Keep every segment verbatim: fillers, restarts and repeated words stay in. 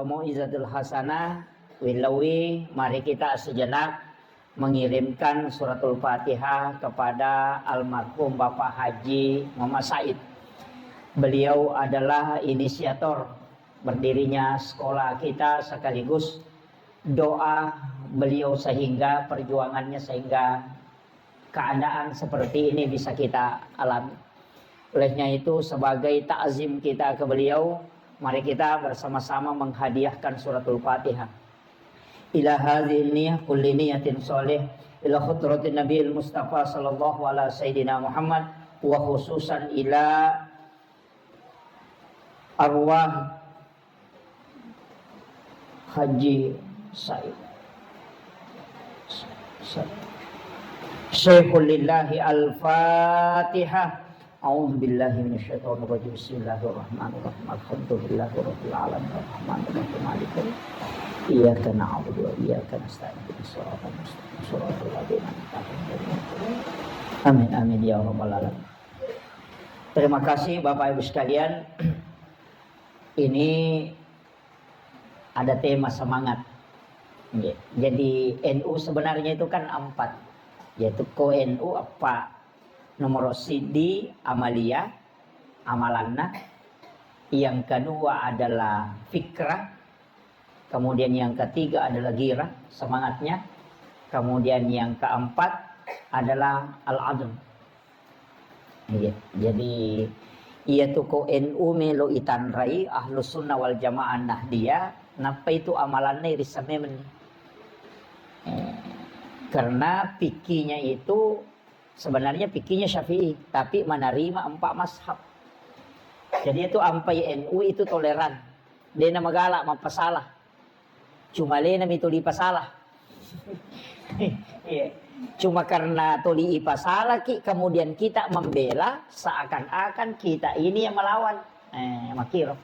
Mau'izatul hasanah, wilawi, mari kita sejenak mengirimkan suratul Fatihah kepada almarhum Bapak Haji Muhammad Said. Beliau adalah inisiator berdirinya sekolah kita sekaligus doa beliau sehingga perjuangannya sehingga keadaan seperti ini bisa kita alami. Olehnya itu, sebagai takzim kita ke beliau, mari kita bersama-sama menghadiahkan suratul Fatihah. Ila hadhihi niyah kulli niyatin shalih ila hadratin Nabiil Mustafa sallallahu ala sayyidina Muhammad wa khususan ila arwah Haji Said. Sa-, sa-, Syaikhul Lillahi Al-Fatihah. A'udzu billahi minasyaitonir rajim. Bismillahirrahmanirrahim. Alhamdulillahi rabbil alamin. Arrahmanir rahim. Maliki yaumiddin. Iyyaka na'budu wa iyyaka nasta'in. Ihdinas siratal mustaqim. Siratal ladzina an'amta 'alaihim. Amin, amin, ya rabbal alamin. Terima kasih, Bapak Ibu sekalian. Ini ada tema semangat. Nggih. Jadi, N U sebenarnya itu kan empat, yaitu ko N U apa? Nomor siji amalia, amalanna. Yang kedua adalah fikrah. Kemudian yang ketiga adalah ghirah, semangatnya. Kemudian yang keempat adalah al-azm. Iya, jadi iya tu ko N U melo itanrai, Ahlus Sunnah wal Jamaah Nahdiyah, nappa itu amalanna irisseng memeng. Eh, karena fikihnya itu sebenarnya fikihnya Syafi'i, tapi menerima empat mazhab. Jadi itu ampai N U itu toleran. Dena magala mappasalah. Cuma lena mi tuli pasalah. Iya. Cuma karena tuli ipasalaki, kemudian kita membela seakan-akan kita ini yang melawan. Eh, makiro.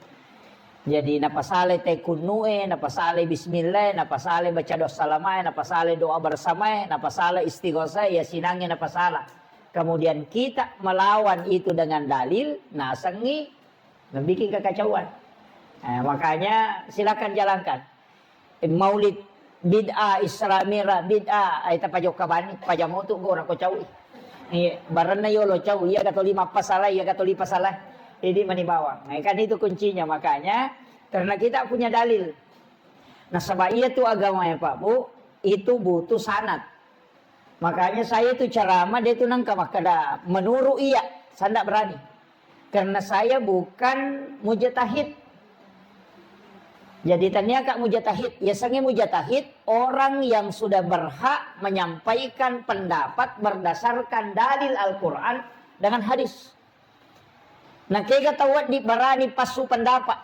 Jadi napasale te kunnu'e, napasale bismillah, napasale baca doa salamae, napasale doa bersamae, napasale istighosah, ya sinange napasala. Kemudian kita melawan itu dengan dalil, nasengi membikin kekacauan. Eh, makanya silakan jalankan. Eh, maulid bid'ah, Isra Mi'raj bid'ah, ai tapajokka bani, pajamotu gora ko caui. Iya, barenna yolo cau, iya gato lima pasala, iya gato lima pasala. Jadi mani bawang. Nah, kan itu kuncinya, makanya karena kita punya dalil. Nasaba iya tu agama ya Pak Bu, itu butuh sanad. Makanya saya itu ceramah, dia itu nangka makkada menurut iya, saya ndak berani. Karena saya bukan mujtahid. Jadi tania kak mujtahid, ya sange mujtahid orang yang sudah berhak menyampaikan pendapat berdasarkan dalil Al-Quran dengan hadis. Nakega tau wedding barani passu pendapat.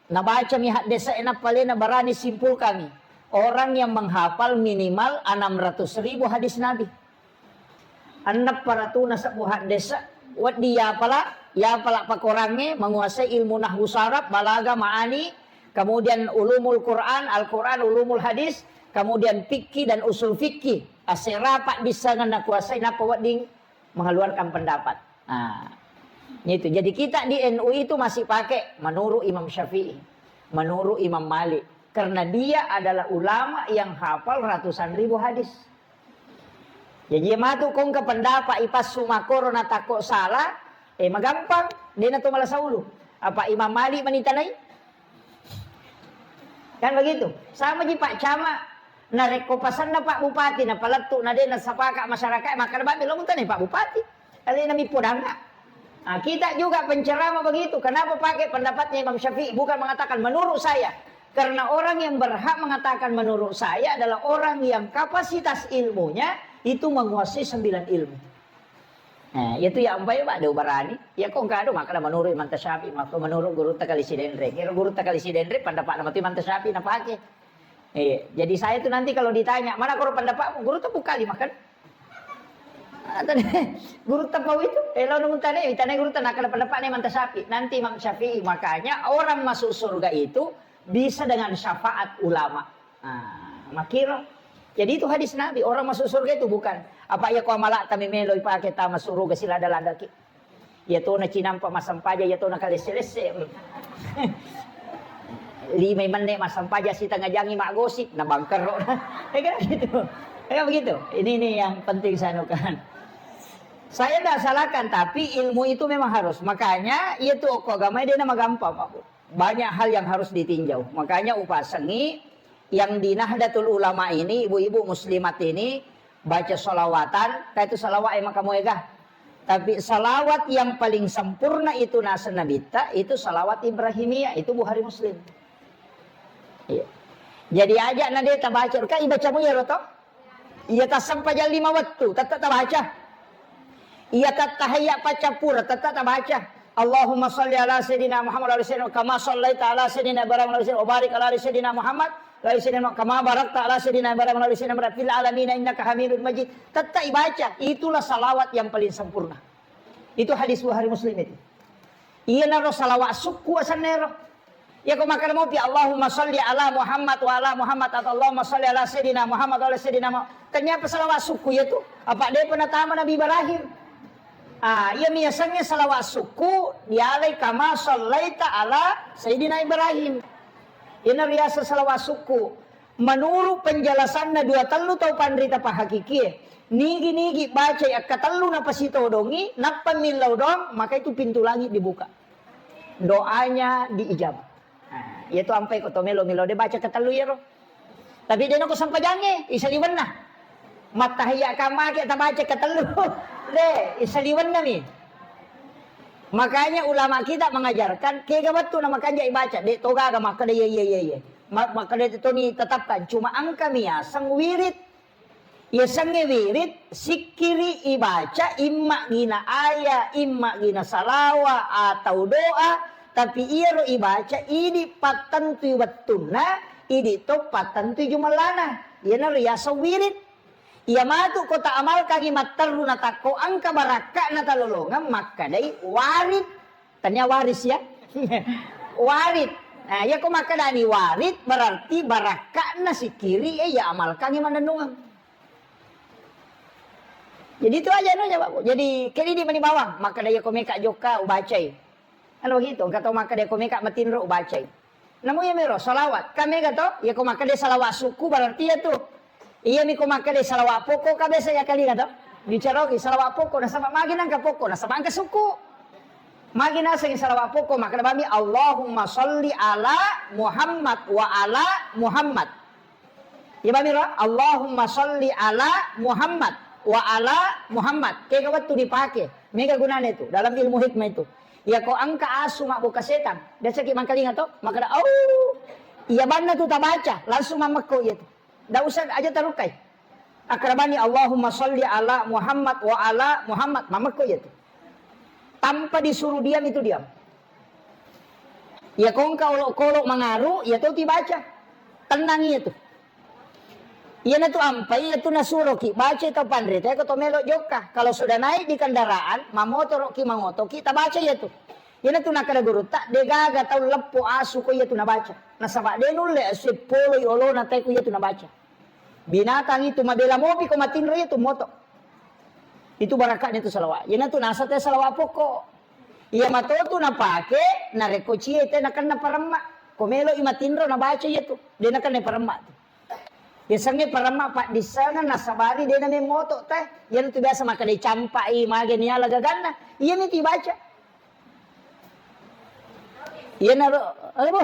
Nabacami haddese'na palena barani simpulkangi. Orang yang menghafal minimal enam ratus ribu hadis Nabi. Enneng paratuna sebbu haddese, wedding yapala, yapala pakorangnge, menguasai ilmu nahwu saraf, balaga, ma'ani, kemudian ulumul Quran, Al-Quran, ulumul hadis, kemudian fikih dan usul fikih. Asera paddissengenna kuasai, nappa wedding mengeluarkan pendapat. Nah, itu. Jadi kita di N U itu masih pakai menurut Imam Syafi'i, menurut Imam Malik. Karena dia adalah ulama yang hafal ratusan ribu hadis. Jadi matu kong ke pendapat ipassu makoro na takko salah, eh magampang, dena to malasa ulu. Apa Imam Malik manitanai? Kan begitu. Sama ji Pak Camat, narekko pasanna Pak Bupati, napalettu, na de nasapaka masyarakat, maka bammi lo mutanai Pak Bupati. Alena mi podanga. Nah, kita juga penceramah begitu. Kenapa pakai pendapatnya Imam Syafi'i? Bukan mengatakan menurut saya. Karena orang yang berhak mengatakan menurut saya adalah orang yang kapasitas ilmunya itu menguasai sembilan ilmu. Nah, itu yang ampai Pak, de ubarani. Ya kok engka ado makkada menurut Imam Syafi'i, maka menurut guru takali sidenre. Kira guru takali sidenre, pendapat nama tu Imam Syafi'i napake. Iya, jadi saya tuh nanti kalau ditanya, "Mana koro pendapatmu?" Guru tepuk kali makan. Atau guru tepau itu, eh, lo nunggu tanya, tanya guru tanya, "Kada pendapat nih Imam Syafi'i?" Nanti Imam Syafi'i, makanya orang masuk surga itu bisa dengan syafaat ulama. Nah, makiro. Jadi itu hadis Nabi, orang masuk surga itu bukan apa ya kau malak tami melo ipake tama surga silada-lada ki. Iya tona cinampa massempajang, iya tona kalesse-lesse. Lima menit massempajang, setengah jam maggosip, na bangkero. Ya kan gitu. Ya begitu. Ini, ini yang penting saya anukan. Saya tidak salahkan, tapi ilmu itu memang harus. Makanya, iya tu ko agama dia nama gampang, Pak Bu. Banyak hal yang harus ditinjau. Makanya upasengi yang di Nahdlatul Ulama ini, ibu-ibu muslimat ini, baca salawatan, kayak itu salawat yang maka moega. Tapi salawat yang paling sempurna itu nasa Nabitta, itu salawat Ibrahimiyah, itu Bukhari Muslim. Iya. Jadi aja na de tabaca, kan ibaca mu ya roto? Iya, tassempajang lima wettu, tette tabaca. Iya, tattahayya paccappura, tette tabaca. Allahumma salli ala sayyidina Muhammad wa ala sayyidina, kama sallaita ala sayyidina Ibrahim wa ala sayyidina, wa barik ala sayyidina Muhammad wa ala sayyidina, kama barakta ala sayyidina Ibrahim wa ala sayyidina Ibrahim fil alamin innaka Hamidun Majid. Tette ibaca, itulah salawat yang paling sempurna. Itu hadis Bukhari Muslim itu. Iyanaro salawat sukku asennero. Iya ko makkeda mopi, "Allahumma salli ala Muhammad wa ala Muhammad," atau, "Allahumma salli ala Sayyidina Muhammad wa ala Sayyidina Muhammad." Ternyata salawat sukku iya tu. Apa depa natama Nabi Ibrahim? Ah, iya miasengnge salawat sukku dialai kama sallaita ala Sayyidina Ibrahim. Ina riasa salawat sukku. Menurut penjelasanna dua tellu tau panrita pahakikie, nigi-nigi bacai akkatellu napasitodongi, nappa millau doang, maka itu pintu langit dibuka. Doanya diijabah. Nah, iya tu ampai ko to melo-melo de baca ketellu iyaro. Tapi de nako sempajangnge, isaliwenna. Mattahiyya kamake tabaca ketellu. De, isaliwenna mi. Makanya ulama kita mengajarkan, kega wettu na makanja ibaca, de togaga makkeda iya, iya, iya, iya. Ma-, makkeda itu toni tetapkan. Cuma engka miaseng wirid. Yasengnge wirid, sikkiri ibaca, imma gina aya, imma gina salawa atau doa, tapi iyaro ibaca idi pattentui wettunna, idi to pattentui jumellana. Iyanaro yaseng wirid. Iya matu ko ta amalkangi matteru natakko engka barakka'na talolongeng makkedai warid. Tania waris ya. Warid. Nah, iya ko makkedani warid berarti barakka'na sikiri e ya amalkangi mannennungeng. Jadi itu aja no jawab. Jadi kedidi mani bawang makkeda iya ko meka jokka ubacai. Kan begitu, engka tau makkeda ko meka matinro ubacai. Namu iya mero salawat. Kan mega to, iya ko makkeda salawat sukku berarti iya tu. Iya mi ko makkeda salawat pokok ka biasa ya kali to. Bicara ki salawat pokok nasaba magi nangka pokok nasaba engka sukku. Magi naseng salawat pokok makkeda bami Allahumma salli ala Muhammad wa ala Muhammad. Iya bami ro, Allahumma salli ala Muhammad wa ala Muhammad. Kega wettu dipake. Mega gunana itu dalam ilmu hikmah itu. Iya ko engka asu mabbuka setang, biasa ki mangkalinga to, makkeda, "Au." Iya banna tu tabaca, langsung mammekko iya tu. Ndak usah aja tarukai. Akrabani Allahumma salli ala Muhammad wa ala Muhammad, mammekko iya tu. Tanpa disuruh diam itu diam. Iya ko engka olok-kolok mangaru, iya to tibaca. Tenang iya tu. Iyana tu ampai iya tu nasuroki baca tau panrita ko to melo jokka. Kalau sudah naik di kendaraan, mamotoroki mangotoki tabaca iya tu. Iyana tu nakkeda gurutta, degaga tau leppo asu ko iya tu nabaca. Nasaba de nulle asu poloi olona te ko iya tu nabaca. Binatang itu mabela mopi ko matinro iya tu moto. Itu barakatnya tu salawat. Iyana tu nasa te salawat pokok. Iya mato tu napake narekko cie te nakenna paremma. Ko melo i matinro nabaca iya tu. De nakenna paremma tu. Yasengnge paremma paddissengan nasabari de namemmoto te. Iyana tu biasa makkeda campai mage niala gaganna. Iya mi tu ibaca. Iyanaro, apa?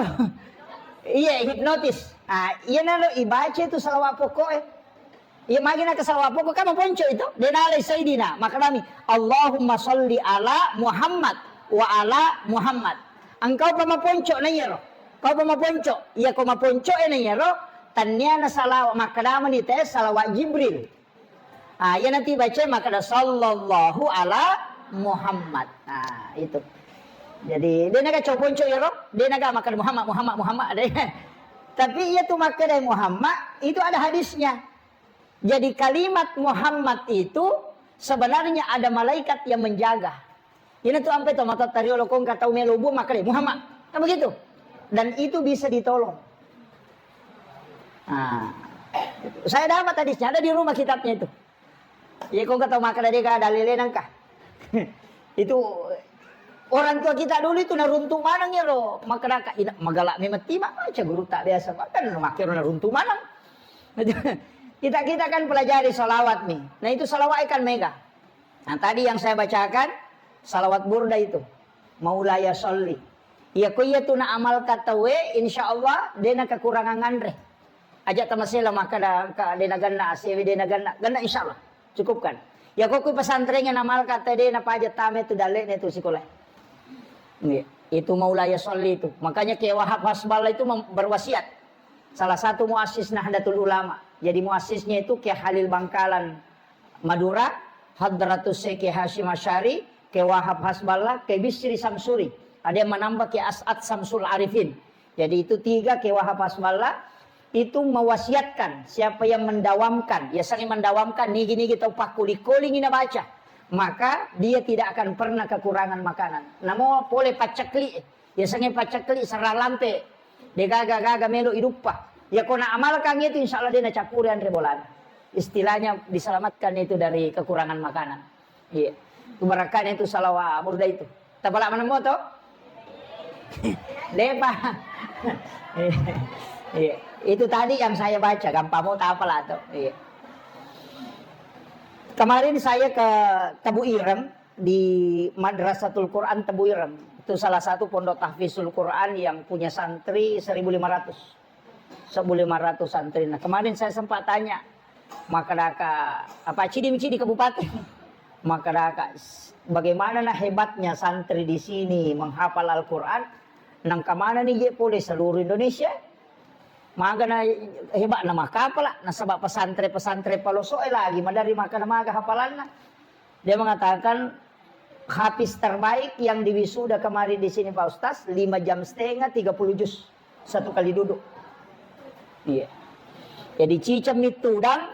Iya, hipnotis. Ah, iyanaro ibaca itu salawat pokok e. Iya magi naka salawat pokok kan maponco itu. De nalai Sayyidina, makkedami, "Allahumma salli ala Muhammad wa ala Muhammad." Engkau pa maponco na iyaro. Kau pa maponco. Iya ko maponco e na iyaro, tanniana salawat makkedamani te salawat Jibril. Ah, iya nanti baca makkeda sallallahu ala Muhammad. Ah, itu. Jadi, de naga coponco iyaro, de naga makkeda Muhammad, Muhammad, Muhammad, de. Tapi iya tu makkeda Muhammad, itu ada hadisnya. Jadi kalimat Muhammad itu sebenarnya ada malaikat yang menjaga. Ina tu ampe to matatta riolo ko engka tau melo buang makkeda Muhammad. Kan begitu? Dan itu bisa ditolong. Nah, saya dapat hadisnya, ada di rumah kitabnya itu. Iya ko engka tau makkeda de ga dalile nangka. Itu Orang tua kita dulu itu naruntu maneng iyaro, makkadaka, "Ina, magala memang tima baca guru tak biasa, bahkan makkero naruntu maneng." Kita, kita kan pelajari salawat nih. Nah, itu salawat kan mega. Nah, tadi yang saya bacakan, salawat burda itu. Maulaya sholli. Iya, ko iya tu na amalkan tauwe, insya Allah, de na kekurangan nganre. Aja tamasela makkada, ka de na ganna, asewe de na ganna. Ganna, insya Allah. Cukupkan. Ya, ko kui pesantren yang amalkan tauwe, de na paja tame tu dalle ne tu sekolah. Iya. Itu Maulaya sholli itu. Makanya Kiai Wahab Hasballah itu mem-, berwasiat. Salah satu muassis Nahdlatul Ulama. Jadi muassisnya itu Kiai Khalil Bangkalan Madura, Hadratus Syekh Kiai Hasyim Asy'ari, Kiai Wahab Hasballah, Kiai Bisri Samsuri. Ada yang menambah Kiai As'ad Samsul Arifin. Jadi itu tiga Kiai Wahab Hasballah itu mewasiatkan siapa yang mendawamkan, ya sering mendawamkan nigi-nigi tau pakkuli-kulingi nabaca, maka dia tidak akan pernah kekurangan makanan. Namo pole paccekli, ya sering paccekli serra lampe, de gaga-gaga melo iduppa. Ya ko na amalkan itu insya Allah de na cappuri anre bolana. Istilahnya diselamatkan itu dari kekurangan makanan. Iya. Itu barakahnya itu salawat burda itu. Tapala manemmo to? Depa. Iya. Itu tadi yang saya baca, gampang mau tapala to. Iya. Kemarin saya ke Tebu Ireng, di Madrasatul Quran Tebu Ireng. Itu salah satu pondok tahfizul Quran yang punya santri seribu lima ratus. Seribu lima ratus santri. Nah, kemarin saya sempat tanya, makkadaka, apa, cidi-cidi kabupaten. Makkadaka, s-, bagaimana nah hebatnya santri di sini menghafal Al-Quran, nang kemana nih je pole seluruh Indonesia? Magana hebatna makkapala, nasaba pesantren-pesantren paloso'e lagi, madari makkada maga hafalanna. Dia mengatakan, hafiz terbaik yang diwisuda kemarin di sini, Pak Ustaz, lima jam setengah, tiga puluh juz. Satu kali duduk. Iya. Jadi, ciceng mittudang,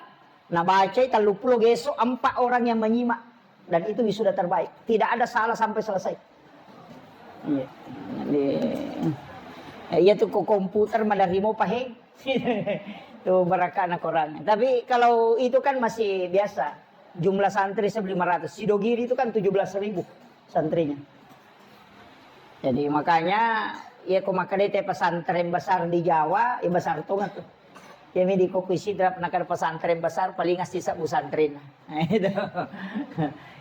nabacai tellu puluh geso, empat orang yang menyimak. Dan itu wisuda terbaik. Tidak ada salah sampai selesai. Iya. Jadi, eh, iya tuh, ko komputer madarimo paheng. Tuh, barakana korang. Tapi kalau itu kan masih biasa. Jumlah santri seribu lima ratus. Sidogiri itu kan tujuh belas ribu santrinya. Jadi, makanya, iya, ko makkeda te pesantren besar di Jawa, iya, besar tonga tuh. Iya, mi di ko kui Sidrap, nakada pesantren besar, paling asli sebbu santrin. Nah, itu.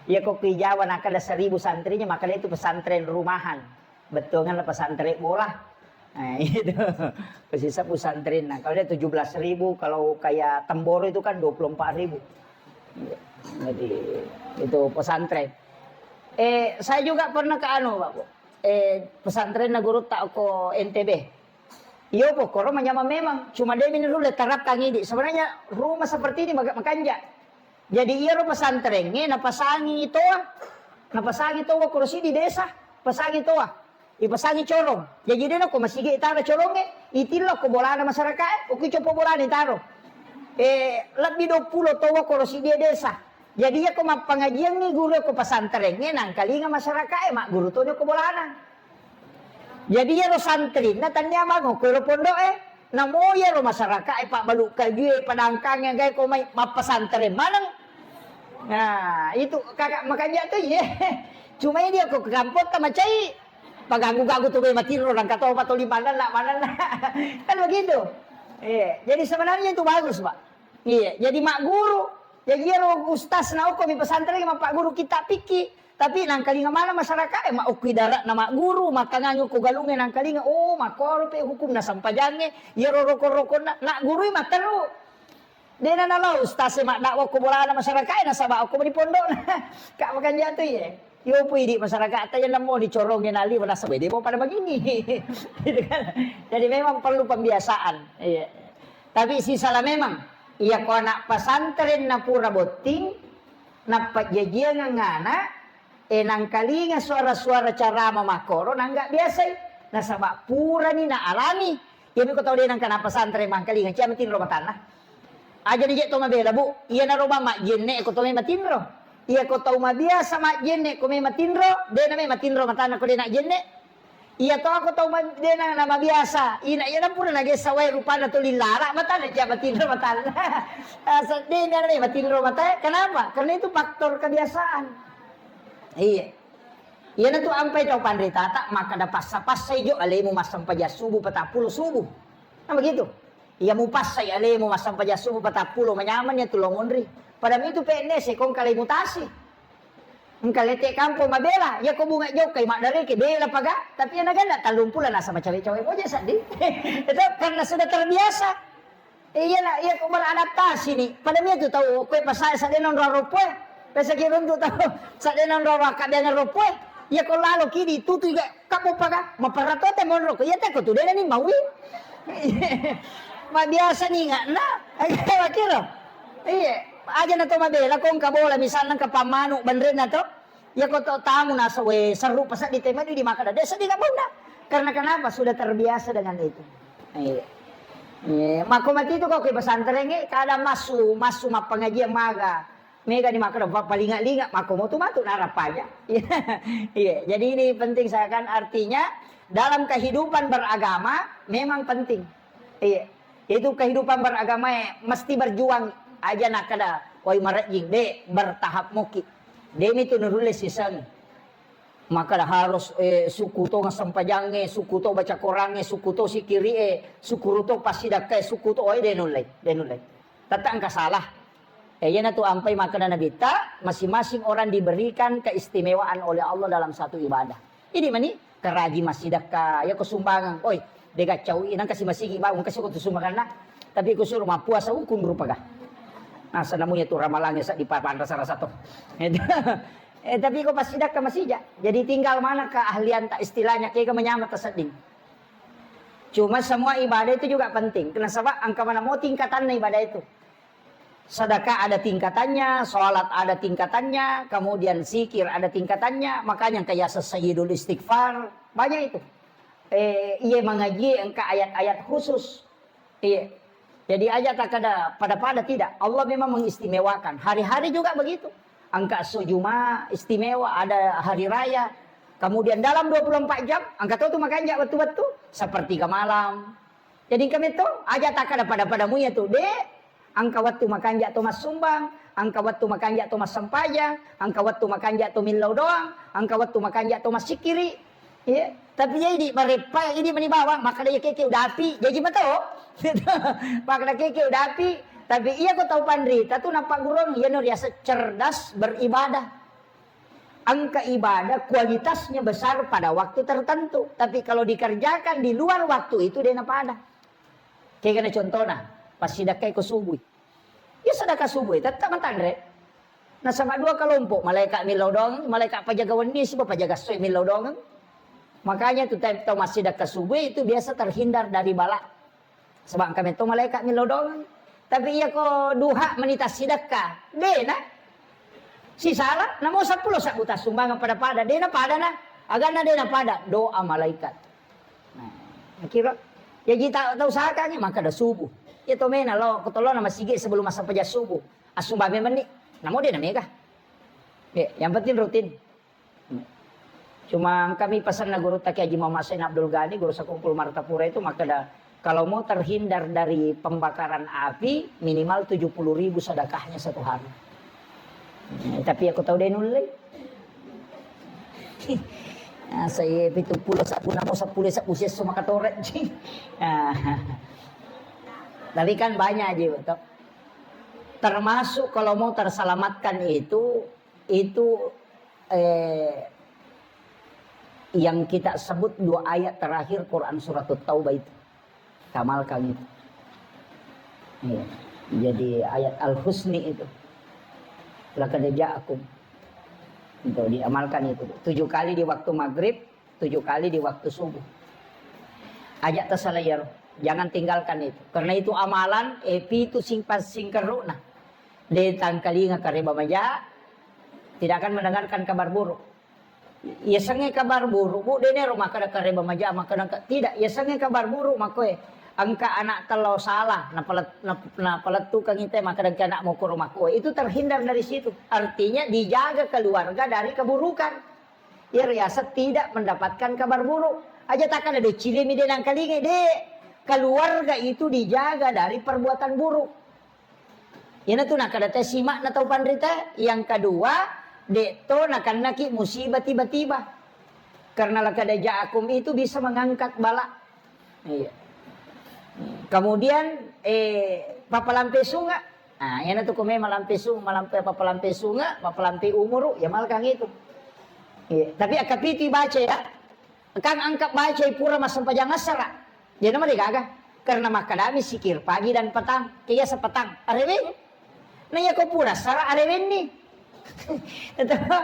Iya, ko kui Jawa, nakada seribu santrinya, makkeda itu pesantren rumahan. Bettuangan pesantren bola. Nah, itu. Pasti sebbu santrin. Nah, kalau dia tujuh belas ribu, kalau kayak Temboro itu kan dua puluh empat ribu. Jadi, itu pesantren. Eh, saya juga pernah ke anu, Pak, Bu. Eh, pesantren na guru tak ko N T B. Iyo, pokkoro manyameng memang. Cuma dia ini dulu terapkan ini. Sebenarnya rumah seperti ini maka-, makanja. Jadi, iyaro pesantrengnge napasangi toa. Napasangi toa korosi di desa. Pasangi toa. Ipasangi corong. Jaji, dena ko masigi itaro corongnge, itillo ko bolana masyarakae, okko copo bolana itaro. Eh, lebbi duappulo toa korosi di desa. Jadi, iya ko mappangajiangngi guru ko pesantrengnge, nangkalinga masyarakae, magguru toni ko bolana. Jadi, iyaro santrinna tania mango ko ero pondo'e, namo iyaro masyarakae pabbalu kajue, padangkangnge, gae ko mai mappasantreng maneng. Nah, itu kakak makanja tu, iye. Cuma ini aku ke kampung tak macai. Paganggu-ganggu tu be matinro, nang katopa toli maneng nak, maneng nak. Kan begitu. Iya, jadi sebenarnya itu bagus, Pak. Iya, jadi magguru. Jadi iyaro ustaz na okko mi pesantren, mappaguru kitab fikih. Tapi nangkalinga maneng masyarakae, ma okko idarat na magguru, makkangangi okko galungnge nangkalinga, oh, makkoro pe hukumna sampajangnge, iyaro roko-rokonna, na gurui matteru. Dena nalo ustaz e maddakwa ko bolana masyarakae, nasaba okko mani pondokna. Kak, makanja tu, iye. Iyo pui di masyarakatta, iya namo dicorongi nali, nasaba de mo pada begini. Gitu kan. Jadi memang perlu pembiasaan. Iya. Tapi sisala memang, iya ko anak pesantren na pura botting, napajjajiangang anak, eh, nangkalinga suara-suara carama makkoro, nangga biasai. Nasaba purani na alami. Iyami ko tau de nangka napasantren mangkalinga, cia matinro matanna. Aja ni je to mabela, Bu. Iyanaro ma-, majjenne ko to me matinro. Iya ko tau mabiasa majjenne ko me matinro, de na me matinro matanna ko de na jenne. Iya to ko tau ma-, de na, na mabiasa. Ina iya na pura nagessa wae rupana tuli lara matanna, cia matinro matanna. Asa de na me matinro mata. Kenapa? Karena itu faktor kebiasaan. Iya. Iyanatu ampai tau panritata makkada passa-passai jo alemu massempajang subuh, patappulo subuh. Nah, begitu. Iya mupassai alemu massempajang subuh patappulo, manyameng iya tu lo monri. Pada mitu P N S e kong kalai mutasi. Engka lete kampo mabela, iya ko bunga jokkai maddareke bela paga, tapi iya naganna tallumpulo nasaba cawe-cawe moja seddi. Itu karena sudah terbiasa. Iya na, iya ko beradaptasi ni. Pada mitu tau koe pasai sadena onro ropoe. Pesa ki runtu tau sadena onro akkabiangan ropoe. Iya ko lalo kidi tutu iga Kamu paga, maperra to te monro ko, iya te ko tu dena ni maui. Mabiasa ni ngana, aja wakiro. Iya, aja na to mabela ko engka bola, misalnya engka pammanu banrena to. Iya ko to tamu nasa we seru pasa di tema di maka desa di kabunda. Karena kenapa? Sudah terbiasa dengan itu. Iya. Iya, mako mati itu kok ke pesantren, eh, kadang masu, masu mappangajian maga. Mega ni makkeda, "Palinga-linga, makko motu matu narapanya." Iya, jadi ini penting saya kan, artinya dalam kehidupan beragama memang penting. Iya. Itu kehidupan beragama, eh, mesti berjuang aja nakkeda, "Woi marejjing, de bertahap moki." Demi tu nurulle siseng. Makkeda harus, eh, suku to sempajangnge, suku to baca Korangnge, suku to sikiri'e, suku to passidakkae, suku to, oi, de nullei, de nullei. Tette engka salah. Eh, iyanatu ampai makkeda Nabitta, masing-masing orang diberikan keistimewaan oleh Allah dalam satu ibadah. Ini mani karaji massidakka, ya ko sumbangan, oi, de gaccau, nang kasi masigi bawang kasi ko tu sumbanganna. Tapi ku suruh mappuasa ukun rupaga. Nah, sanamu ya tu ramalannya sa di papan rasa-rasa to. Eh, tapi ko passidakka masija. Jadi tinggal mana keahlian tak istilahnya kega menyamata sedding. Cuma semua ibadah itu juga penting. Kenapa? Sebab engka mana mau tingkatannya ibadah itu. Sedekah ada tingkatannya, sholat ada tingkatannya, kemudian zikir ada tingkatannya. Makanya engka yaseng sayyidul istighfar, banyak itu. Eh, iya mengaji engka ayat-ayat khusus. Iya. Jadi aja tak ada pada-pada tidak. Allah memang mengistimewakan. Hari-hari juga begitu. Engka esso Juma istimewa, ada hari raya. Kemudian dalam dua puluh empat jam, engka to tu makanja wettu-wettu, sepertiga malam. Jadi engka metto, aja tak ada pada-pada muya tu, de, engka wettu makanja to massumbang, engka wettu makanja to massempajang, engka wettu makanja to millau doang, engka wettu makanja to massikiri. Iya. Tapi jadi mareppa, ini meni bawang, makkeda iya keke udapi, jaji mato. Makkeda keke udapi, tapi iya ko tau panrita tu napagurung, iya no riaseng cerdas beribadah. Engka ibadah kualitasnya besar pada waktu tertentu, tapi kalau dikerjakan di luar waktu itu de napada. Kegana contohna, passidakkai ko subui. Iya sedekah subui, tetap matanre. Nasaba dua kelompok, malaikat millau doang, malaikat pajaga wenni, siba pajaga soi millau doang. Makanya tu tau massidakka subui itu biasa terhindar dari bala. Sebab engka metto malaikat millau doang. Tapi iya ko duha menita sidakka, dena. Sisala, namo seppulo sabbu tassumbangan pada-pada, dena pada na. Aganna dena pada, doa malaikat. Nah, kira. Jadi tak tahu sahkan, maka ada subuh. Iya to mena lo, ko tolona masigi sebelum masa pejah subuh. Assumbang memang ni. Namo dena mega. Ya, yang penting rutin. Cuma kami pesanna guru Taki Haji Muhammad Sain Abdul Ghani, guru sekumpul Martapura itu, maka ada, kalau mau terhindar dari pembakaran api, minimal tujuh puluh ribu sedekahnya satu hari. Eh, tapi aku tahu deh nulle. Nah, saya itu pulau satu nama sepuluh sepuluh sih semua katoret. Nah, tapi kan banyak aja, betul. Termasuk kalau mau terselamatkan itu, itu, eh, yang kita sebut dua ayat terakhir Quran Surat Taubah itu. Tamalkan itu. Iya. Jadi ayat Al-Husni itu. Laqad ja'akum. Itu diamalkan itu. Tujuh kali di waktu maghrib, tujuh kali di waktu subuh. Aja' tasala iyaro. Jangan tinggalkan itu. Karena itu amalan, eh, pitu singpa-, singkerruna. De tangkalinga kareba maja, tidak akan mendengarkan kabar buruk. Yasengnge kabar buruk, Bu, de nero makkeda kareba maja, makkeda engka, tidak, yasengnge kabar buruk makkoe. Engka anak tello salah, napalet-, nap-, napalettukang ite, makkeda engka anak mokoro makkoe. Itu terhindar dari situ. Artinya dijaga keluarga dari keburukan. Iya riaseng tidak mendapatkan kabar buruk. Aja takkada de cilimi de nangkalinge, de. Keluarga itu dijaga dari perbuatan buruk. Iyanatu nakkeda te sima'na tau panrita. Yang kedua, de to nakennaki musibah tiba-tiba. Karena laqad ja'akum itu bisa mengangkat bala. Iya. Kemudian, eh, pappalampe sunga. Ah, iyana tu ko memang malampe sunga, malampe, pappalampe sunga, pappalampe umuru, ya malkang itu. Iya. Tapi akkapitu baca ya. Kan angkat baca pura massempajang assara. Jadi nama degaga. Karena makkadami zikir pagi dan petang. Kaya sepetang. Areweng. Nah, iya ko pura assara arewenni. Tetap.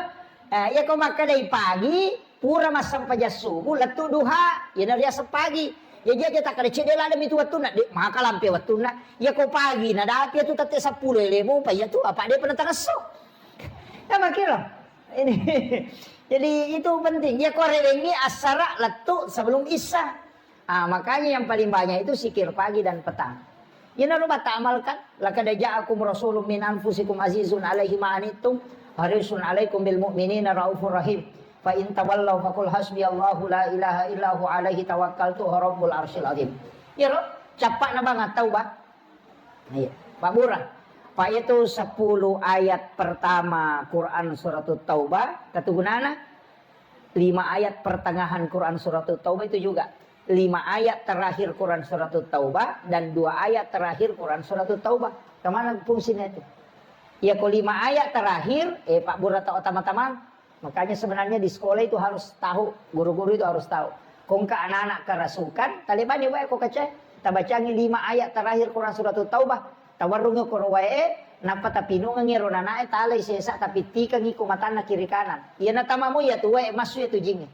Eh, iya ko makkadai pagi, pura massempajang subuh, lettu duha, iyana riaseng pagi. Jaji aja takkada cedde ladde mitu wettunna, de maka lampe wettunna. Iya ko pagi, nadapi tu tette seppulo elemu, pa iya tu, apa de pernah tangesso. Ya, makkiro. Ini. Jadi itu penting. Iya ko rewengi assara lettu sebelum isya. Ah, makanya yang paling banyak itu zikir pagi dan petang. Iyana rupa ta'amalkan, laqad ja'akum rasulun min anfusikum azizun alaihi ma anittum, harisun alaikum bil mu'minina raufur rahim. Fa in tawallau faqul hasbiyallahu la ilaha illa huwa alaihi tawakkaltu wa rabbul arsyil azim. Iyaro, cappa'na bang At-Taubah. Iya, Pak Bura. Pak itu sepuluh ayat pertama Quran Suratut Taubah, ketugunana lima ayat pertengahan Quran Suratut Taubah itu juga. Lima ayat terakhir Quran Suratut Taubah dan dua ayat terakhir Quran Suratut Taubah. Kemana fungsinya itu? Ya, kalau lima ayat terakhir, eh, Pak Bura tahu teman-teman. Makanya sebenarnya di sekolah itu harus tahu, guru-guru itu harus tahu. Kongka anak-anak kerasukan, talebani wae ko kace, tabacangi lima ayat terakhir Quran Suratut Taubah, tawarrungi koro wae, nappa tapinungengi ro nanae, talai sesa, tapittikangi ko matanna kiri kanan. Iya natamamu iya tu wae, massu iya tu jingnge.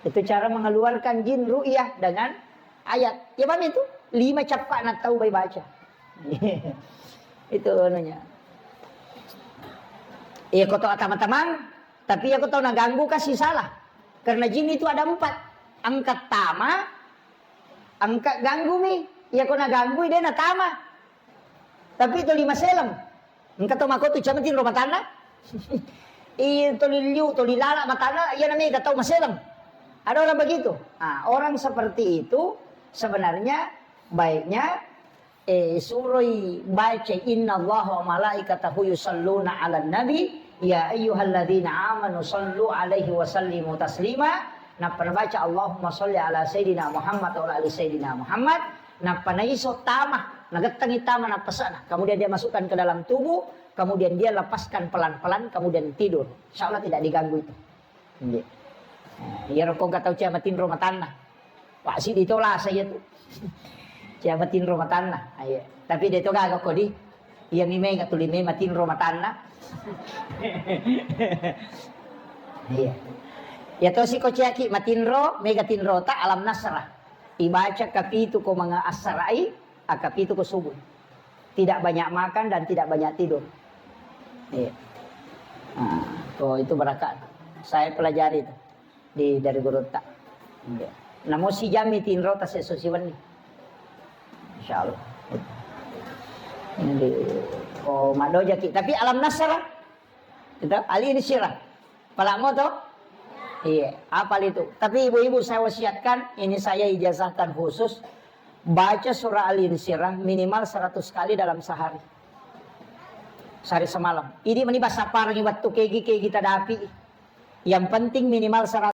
Itu cara mengeluarkan jin ru'yah dengan ayat. Ya, paham itu? Lima cappa'na tau bai baca. Itu anunya. Iya, ko tau teman-teman, tapi iya ko tau naganggu kasih salah. Karena jin itu ada empat. Angkat tama, angkat ganggu mi. Iya ko naganggu, dia natama. Tapi itu lima seleng. Engka tau makotu camatin ro matanna. Iya, toli liu, toli lala matanna, iya namanya tau maseleng. Ada orang begitu. Ah, orang seperti itu sebenarnya baiknya, eh, suroi baca innallaha wa malaikatahu yusalluna 'alan nabi, ya ayyuhalladzina amanu sallu 'alaihi wa sallimu taslima. Nappa nabaca Allahumma salli ala sayyidina Muhammad wa ala ali sayyidina Muhammad. Nappa naiso tama, nagettengi tama nappasana. Kemudian dia masukkan ke dalam tubuh, kemudian dia lepaskan pelan-pelan, kemudian tidur. Insya Allah tidak diganggu itu. Nggih. Nah, iyaro ko engka tau cia matinro matanna. Pak sidi to lasa iya tu. Cia matinro matanna. Ayo. Tapi de to gaga ko di. Iya mi mega tuli me matinro matanna. Iya. Ya to siko ciaki matinro, mega tinro ta alam nasrah. Ibaca kapitu ko manga assarai, akapitu ko subuh. Tidak banyak makan dan tidak banyak tidur. Iya. Nah, ko itu barakat. Saya pelajari itu di, dari gurutta. Iya. Namo si jami tinro ta seso siwenni. Insyaallah. Jadi, oh, madoja ki. Tapi alam nasrah. Itu, Ali ini sirah. Palamo to? Iya, apal itu. Tapi ibu-ibu saya wasiatkan, ini saya ijazahkan khusus, baca surah Al-Insyirah minimal seratus kali dalam sehari. Sehari semalam. Ini meni bahasa parang waktu kegi-kegi tadapi. Yang penting minimal seratus.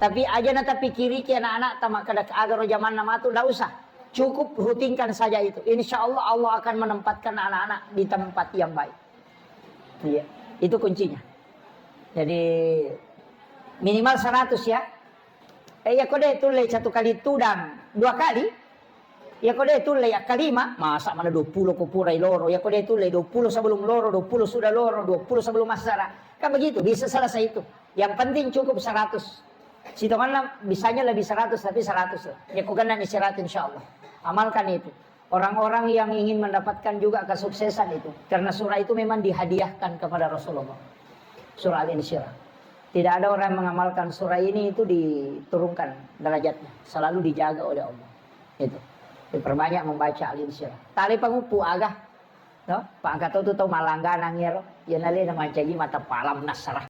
Tapi aja na tapikiriki anak-anak ta makkeda aga ro jamanna matu, ndak usah. Cukup rutinkan saja itu. Insya Allah, Allah akan menempatkan anak-anak di tempat yang baik. Iya, itu kuncinya. Jadi minimal seratus ya. Eh, iya ko de tulle satu kali tudang dua kali. Iya ko de tulle ya kalima, masa mana dua puluh ko purai loro. Iya ko de tulle dua puluh sebelum loro, dua puluh sudah loro, dua puluh sebelum asara. Kan begitu, bisa selesai itu. Yang penting cukup seratus. Sitonganna bisanya lebih seratus, tapi seratus lah. Ya ko kena ni seratus insya Allah. Amalkan itu. Orang-orang yang ingin mendapatkan juga kesuksesan itu, karena surah itu memang dihadiahkan kepada Rasulullah. Surah Al-Insyirah. Tidak ada orang yang mengamalkan surah ini itu diturunkan derajatnya, selalu dijaga oleh Allah. Itu. Diperbanyak membaca Al-Insyirah. Tali pangupu aga. No? Pak angkat tu tau malangganang ya ro. Ya nale na mancaji mata palam nasrah.